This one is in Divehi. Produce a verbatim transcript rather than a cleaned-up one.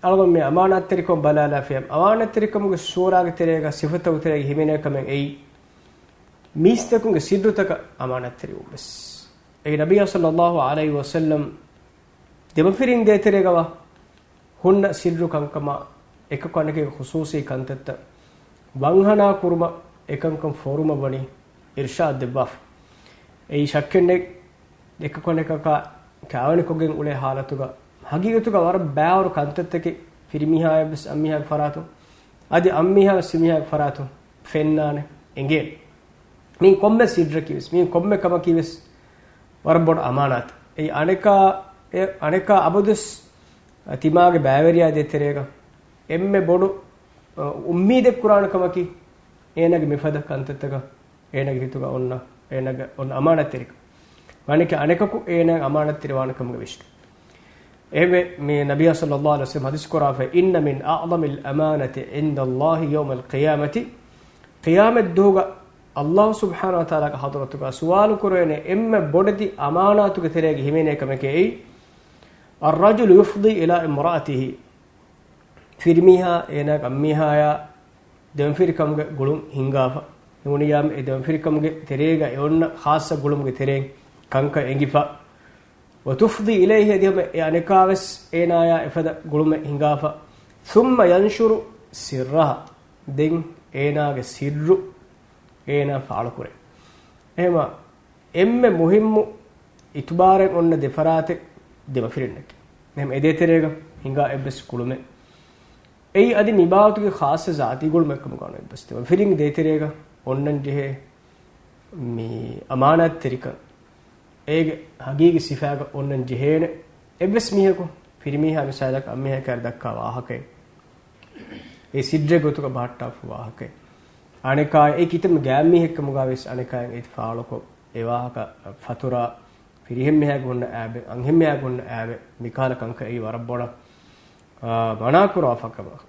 އަޅުގަނޑު މި އަމާނާތްތެރިކަން ބަލާލާފިޔާ، އަމާނާތްތެރިކަމުގެ ސޫރާގެ ތެރޭގަ ސިފަތަކުގެ ތެރޭގަ ހިމެނޭ ކަމެއް އެއީ، މީސްތަކުންގެ ސިއްރުތަކަށް އަމާނާތްތެރިވުން ވެސް. އެއީ ނަބިއްޔާ ޞައްލައްލާހު ޢަލައިހި ވަސައްލަމް ދެމަފިރިން ދޭތެރޭގަވާ ހުންނަ ސިއްރު ކަންކަމާ، އެކަކު އަނެކެއްގެ ޚުޞޫޞީ ކަންތައްތައް ވަންހަނާ ކުރުމަށް އެކަންކަން ފޯރުމަށް ވަނީ އިރްޝާދު ދެއްވާފަ. އެއީ ޝައްކެއް ނެތް، އެކަކު އަނެކަކާ ކާވެނިކޮށްގެން އުޅޭ ޙާލަތުގަ ޙަޤީޤަތުގަ ވަރަށް ބައިވަރު ކަންތައްތަކެއް ފިރިމީހާޔަށް ވެސް އަންމީހާގެ ފަރާތުން، އަދި އަންމީހާ ވެސް ފިރިމީހާގެ ފަރާތުން ފެންނާނެ އެނގޭނެ. މީ ކޮންމެ ސިއްރަކީ ވެސް، މީ ކޮންމެ ކަމަކީ ވެސް ވަރަށް ބޮޑު އަމާނާތެއް. އެއީ އަނެކާ، އެ އަނެކާ އަބަދުވެސް ތިމާގެ ބައިވެރިޔާ ދޭތެރޭގަ އެންމެ ބޮޑު، އަ، އުއްމީދެއް ކުރާނެ ކަމަކީ، އޭނާގެ މިފަދަ ކަންތައްތަކަށް އޭނާގެ ހިތުގަ އޮންނަ، އޭނާގެ އޮންނަ އަމާނާތްތެރިކަން. އަނެކެ-، އަނެކަކު އޭނާ އަމާނާތްތެރިވާނެ ކަމުގެ ވިސްނުން. އެހެންވެ، މި ނަބިއްޔާ ޞައްލައްލާހު ޢަލައިހި ވަސައްލަމް ޙަދީޘް ކުރާފައި، إن من أعظم الأمانة عند الله يوم القيامة، ޤިޔާމަތްދުވަހުގަ ﷲ ސުބްޙާނަހޫ ވަތަޢާލާގެ ޙަޟްރަތުގަ ސުވާލު ކުރެވޭނެ އެންމެ ބޮޑެތި އަމާނާތުގެ ތެރޭގަ ހިމެނޭ ކަމެކޭ އެއީ، الرجل يفضي إلى امرأته، ފިރިމީހާ އޭނާގެ އަންމީހާޔާ ދެމަފިރިކަމުގެ ގުޅުން ހިންގާފަ. ނޫނިއްޔާމު އެ ދެމަފިރިކަމުގެ ތެރޭގަ އެ އޮންނަ ޚާއްޞަ ގުޅުމުގެ ތެރެއިން ކަންކަން އެނގިފަ. وتفضي إليه، އެދިހަމަ އެ އަނެކާވެސް އޭނާޔާ އެފަދަ ގުޅުމެއް ހިނގާފަ. ثم ينشر سرها، ދެން އޭނާގެ ސިއްރު އޭނާ ފާޅުކުރޭ. އެހެމަ އެންމެ މުހިއްމު އިތުބާރެއް އޮންނަ ދެފަރާތެއް ދެމަފިރިންނަކީ. އެހެމަ އެދޭތެރޭގަ ހިނގާ އެއްވެސް ގުޅުމެއް އެއީ އަދި މިބާވަތުގެ ޚާއްޞަ ޒާތީ ގުޅުމެއްކަމުގަ އޮންނަ އެއްވެސް ދެމަފިރިންގެ ދޭތެރޭގަ އޮންނަން ޖެހޭ މި އަމާނާތްތެރިކަން އޭގެ ހަގީގީ ސިފާގަ އޮންނަން ޖެހޭނެ. އެއްވެސް މީހަކު ފިރިމީހާ މިސާލަކަށް އަންމީހާ ކައިރި ދައްކާ ވާހަކައެއް، އެ ސިއްރެއް ގޮތުގަ ބަހައްޓާފަ ވާހަކައެއް، އަނެކާ އެ ކިތަންމެ ގާތްމީހެއްކަމުގަ ވެސް އަނެކާއަށް އޭތި ފާޅުކޮށް، އެ ވާހަކަ ފަތުރާ ފިރިހެންމީހާގެ ހުންނަ އާބެ، އަންހެންމީހާގެ ހުންނަ އާބެ، މިކަހަލަ ކަންކަން އެއީ ވަރަށް ބޮޑަށް، އާ، މަނާ ކުރާފަ ކަމަށް.